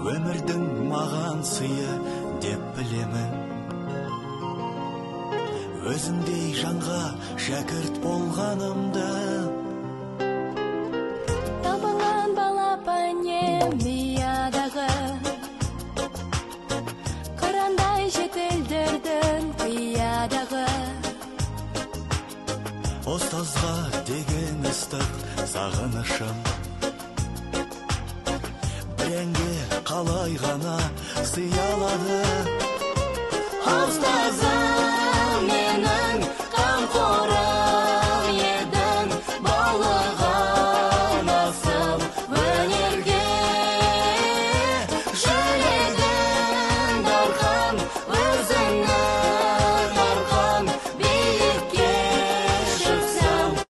Өмірдің маған сыйы деп білемін. Өзіңдей жанға шәкірт болғанымды. Табылған балапан миядағы, қырандай жетілдірдің қиядағы. Ұстазға деген ыстық сағынышым бір әнге қалай ғана сыя алады. Ұстазым мен